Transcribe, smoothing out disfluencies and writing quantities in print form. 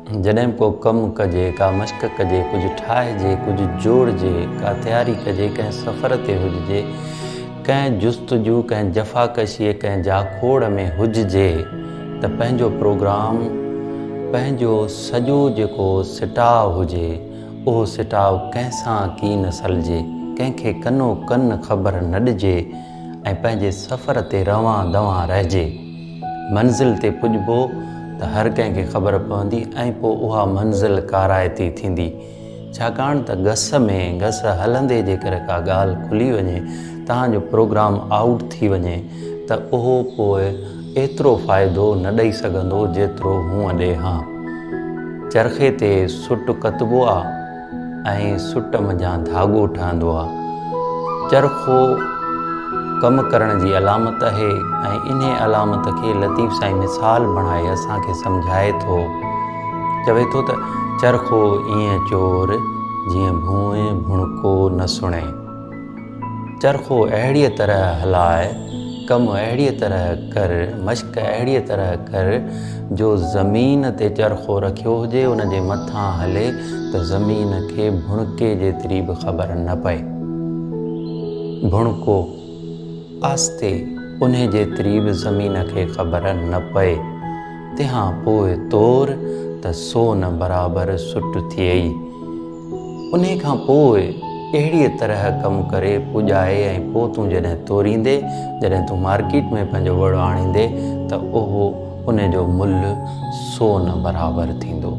جڏهن به ڪو ڪم ڪجي، ڪا مشق ڪجي، ڪجهه ٺاهجي، ڪجهه جوڙجي، ڪا تياري ڪجي، ڪنهن سفر تي هججي، ڪنهن جستجو، ڪنهن جفاڪشيء، ڪنهن جاکوڙ ۾ هججي ته پنهنجو پروگرام، پنهنجو سڄو جيڪو سٽاء هجي، اهو سٽاء ڪنهن سان ڪين سلجي، ڪنهن کي ڪنو ڪن خبر نه ڏجي ۽ پنهنجي سفر تي روان دوان رهجي. منزل تي پڄبو ته هر ڪنهن کي خبر پوندي ۽ پوء اها منزل ڪارائتي ٿيندي. ڇاڪاڻ ته گس ۾ گس هلندي جيڪر ڪا ڳالهه کلي وڃي، توهان جو پروگرام آئوٽ ٿي وڃي ته اهو پوء ايترو فائدو نه ڏئي سگهندو جيترو هونء ڏئي هان. چرخي تي سٽ ڪتبو آ ۽ سٽ منجهان ڌاڳو ٺهندو آ. چرخو ڪم ڪرڻ جي علامت اهي ۽ انهي علامت کي لطيف سائين مثال بڻائي اسان کي سمجهائي ٿو. چوي ٿو ته چرخو ائين چور جيئن ڀونء ڀڻڪو نه سڻي. چرخو اهڙيء طرح هلاء، ڪم اهڙيء طرح ڪر، مشق اهڙيء طرح ڪر جو زمين تي چرخو رکيو هجي ان جي مٿان هلي ته زمين کي ڀڻڪي جيتري به خبر نه پئي. ڀڻڪو آستي انهي جيتري به زمين کي خبر نه پئي. تنهان پوء تور ته سون برابر سٽ ٿئي. انهي کان پوء اهڙيء طرح ڪم ڪري پڄائي ۽ پوء تون جڏهن توريندي، جڏهن تون مارڪيٽ ۾ پنهنجو وڙ آڻيندي ته اهو انهي جو ملهه سون برابر ٿيندو.